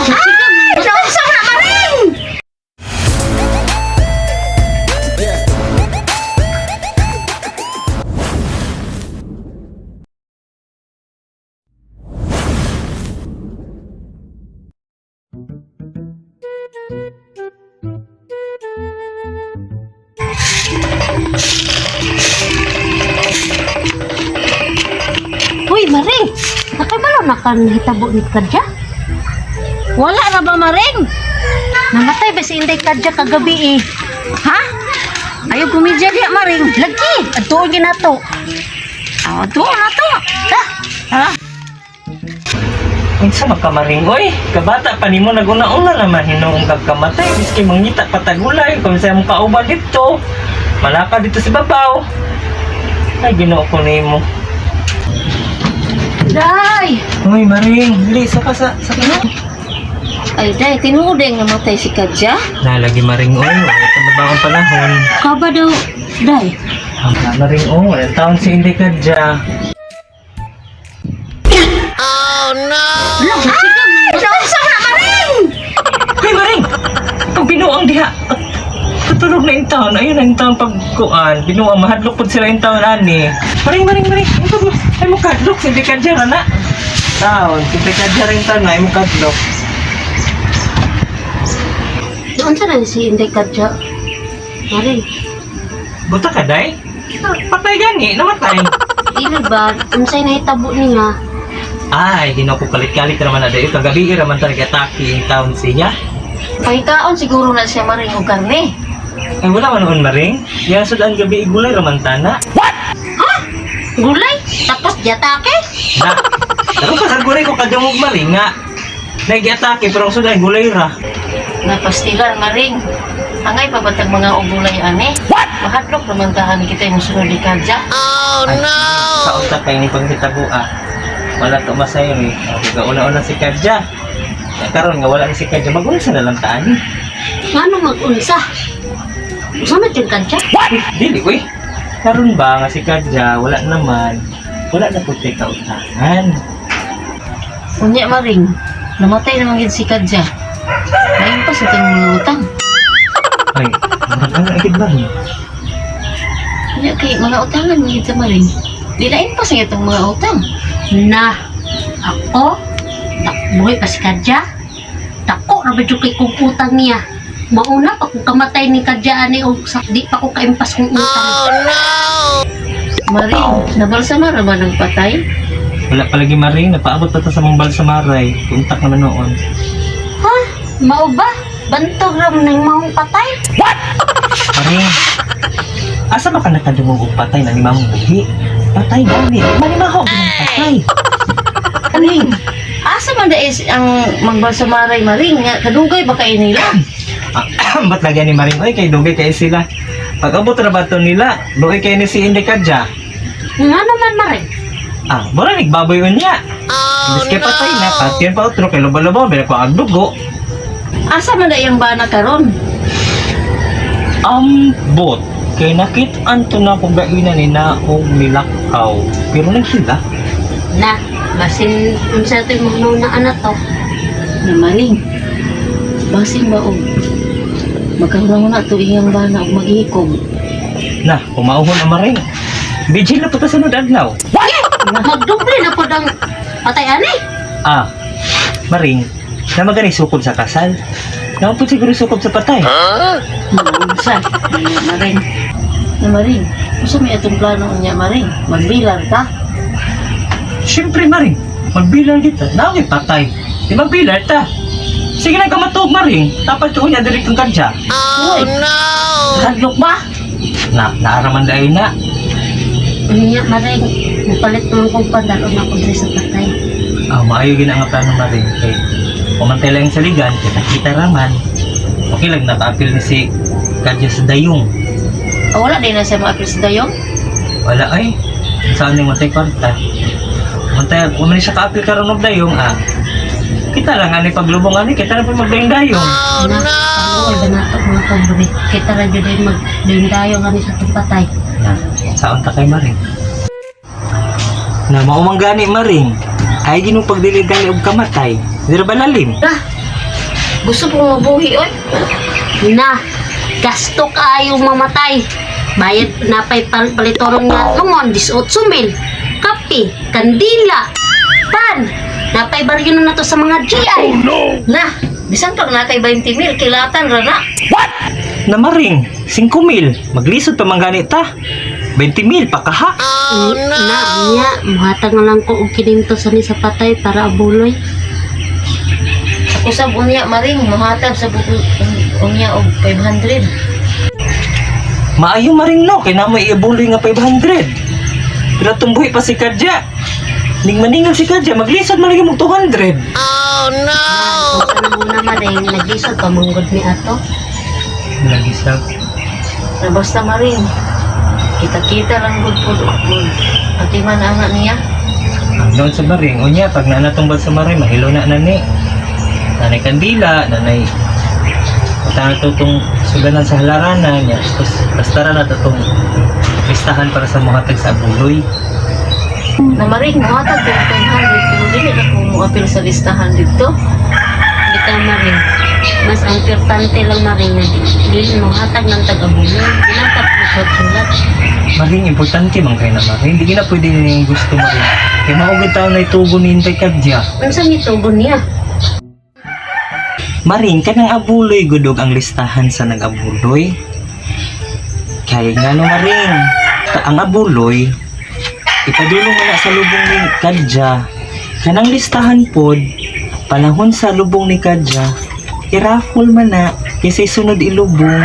Ay, naunsa na, Maring! Uy, Maring! Nakibalo na ka nahitabo ni Kadya? Wala na ba, Maring? Namatay ba si Inday Kadya kagabi eh? Ha? Ayaw kumidya diya, Maring. Lagi! Adtuon gyud nato. Ah, tuo na to. Ta! Ha? Unsa man ka, Maring oy? Kabata pa nimo naguna-una naman hinuong kag kamatay biski mangita patagulay kung sa imong kauban dito. Malaka dito sa babaw. Ay, Ginoo ko nimo. Day! Uy, Maring, dili sa ka sa ka. Ay, day, tinuod ay namatay si Kadya. Nalagi, Maring oy, wala ta bagong panahon. Kaba daw, Day. Ang Maring oy, wala taon si hindi ka dya. Ay, naunsa na, Maring! Hoy, Maring! Pag binuang diha, tutulog na yung taon. Ayun ang taon pagkuan. Binuang, mahadlok po sila yung taon, ani. Maring, Maring, Maring! Ay mo kadlok, si Kadya na na. Taon, si Kadya rin taon na, ay mo kadlok. Naunsa na si Inday Kadya? Maring, Buta ka, day? Patay gani, namatay. dili ba? Unsay nahitabo niya? Ay, ginoo ko kalit-kalit naman na dayo. Kagabi raman talaga atake yung taon siya. Pahitaon siguro na siya, Maring, og karne. Ay, wala man noon, Maring. Yan sudan gabi igulay raman tana. Gulay? Tapos diatake? Na, pero pa gulay ko kadungog, Maring, nga. Nag-atake, pero ang sudan gulay ra. Napastilan, Maring. Angay pa batag mga ugulay ani. What? Mahadlok naman tahan kita yung sunod ni Kadya. Oh, ay, no! Sa utak kay ni panghitabo ah. Wala to masayo eh. Okay, una-una si Kadja. Ya, karon nga wala ni si Kadja, mag-unsa na lang taan eh. Ngano mag-unsa? Unsa man jud Kadya? Uy, dili uy. Karon ba nga si Kadja wala naman. Wala na pud kay kautangan. Unya, Maring, namatay naman gid si Kadya. Lain pa sa itong mga utang. Ay, murag ang agad ba ni? Unya kay mga utangan mo gid sa Maring. Dilain pa sa itong mga utang. Na, ako? Buhay pa si Kadya? Dako ra ba jud kay kong utang niya? Mauna pa kung kamatay ni Kadya ani og di pa ko kaimpas kong utang. Maring, nabalsama ra ba ng patay? Wala palagi, Maring, napaabot pa ta sa mong balsamaray. Kuntak naman noon. Ha? Mao ba? Bantog ra man ng maong patay? Maring, asa ba ka nakadungog og patay na ni Mamong buhi? Patay gani. Manimaho ang patay. Maring, asa man dais ang magbalsamaray, Maring? Nga, kadugay ba kay nila? Ah, ba't lagi ni Maring? Oy, kay dugay kay sila. Pag abot ra ba to nila, dugay kay ni si Inday Kadja. Nga naman, Maring. Ah, mura nagbaboy unya. Oh, kay patay na, patyon pa otro kay luba-luba, bila ko ang dugo. Asa man dai ang bana karon? Ambot. Kay nakit-an to na kung gainan ni naog nilakaw. Pero nagsila. Na, basin unsa to'y mga na anak to. Na Maring, basin ba og magkaroon na to iyang bana og maghikog. Na, kumauhon ang Maring. Bijil na po ta sa sunod adlaw. Magdoble na pod ang patay ani. Ah, Maring, na magani sukob sa kasal. Na po siguro sukob sa patay. Maunsa, na Maring. Na Maring, unsa may atong plano unya, Maring? Magbilar ta? Siyempre, Maring, magbilar dito. Naoy patay. Di magbilar ta. Sige lang kamatog, Maring. Tapal ko niya diri kang kadya. Oh, no! Hadlok ba? Na, naaraman dahil na. Unya, Maring, mupalit naman kong pandalo na ko diri sa patay. Ah, maayo gina nga plano, Maring. Kay kumantay lang sa ligan, kita kita raman. Okay lang nakaapil ni si Kadya sa dayong. Ah, wala din na siya maapil sa dayong. Wala ay. Saan yung mantay kwarta? Mantay, kung man siya kaapil karon og dayong ah. Kita lang ani paglubong ani, kita lang po magdayong dayong. Oh, na, no! Ba nato mga pobre? Kita ra jud ay magdayong ani sa atong patay. Na, saan ta kay Maring? Na maumang gani, Maring. Ay ginong pagdili gani og kamatay. Dira ba lalim? Ah, Gusto pong mabuhi oy. Na, gasto kaayo mamatay. Bayad na pa'y palitoron nga lungon, 18 mil. Kape, kandila, pan. Napay baryo na nato sa mga GI. Na, bisan pag natay 20 mil, kilatan ra na. Na maring, 5 mil. Maglisod pa man gani ta. 20 mil pakaha. Oh, no. Na, niya, muhatag na lang ko og kininto sa ni sa patay para abuloy. Ako sab unya maring muhatag sa buko unya og 500. Maayo maring no, kay namo iabuloy nga 500. Pero tumbuhi pa si Kadya. Ning maningal si Kadya, maglisod man lagi mong 200. Kung ano muna maring, naglisod pa manggod ni ato. Lagi sa Na basta maring. Kita-kita lang gud pud pud. Ati man ana niya. Noon sa maring, unya, pag naanatong sa maring, mahilo na nani. Nanay kandila, nanay Punta na to itong suganan sa halaranan niya. Tapos, basta ra na to itong listahan para sa mga tag sa abuloy. Na maring muhatag og 500 pero dili na ko moapil sa listahan didto. Bitaw maring. Mas ang importante lang maring na di, di mo hatag ng tag-abuloy. Di lang ta sulat. Maring, importante man kayo na maring. Hindi na pwede yung gusto maring. Kaya maugod tao na itugon ni Intay Kadya. Unsa ni tugon niya? Maring, kanang abuloy gudog ang listahan sa nag-abuloy. Kaya nga no maring, ang abuloy, ipadulong mo na sa lubong ni Kadya. Kanang listahan pod, panahon sa lubong ni Kadya, iraffle man na, kaysa sunod ilubong.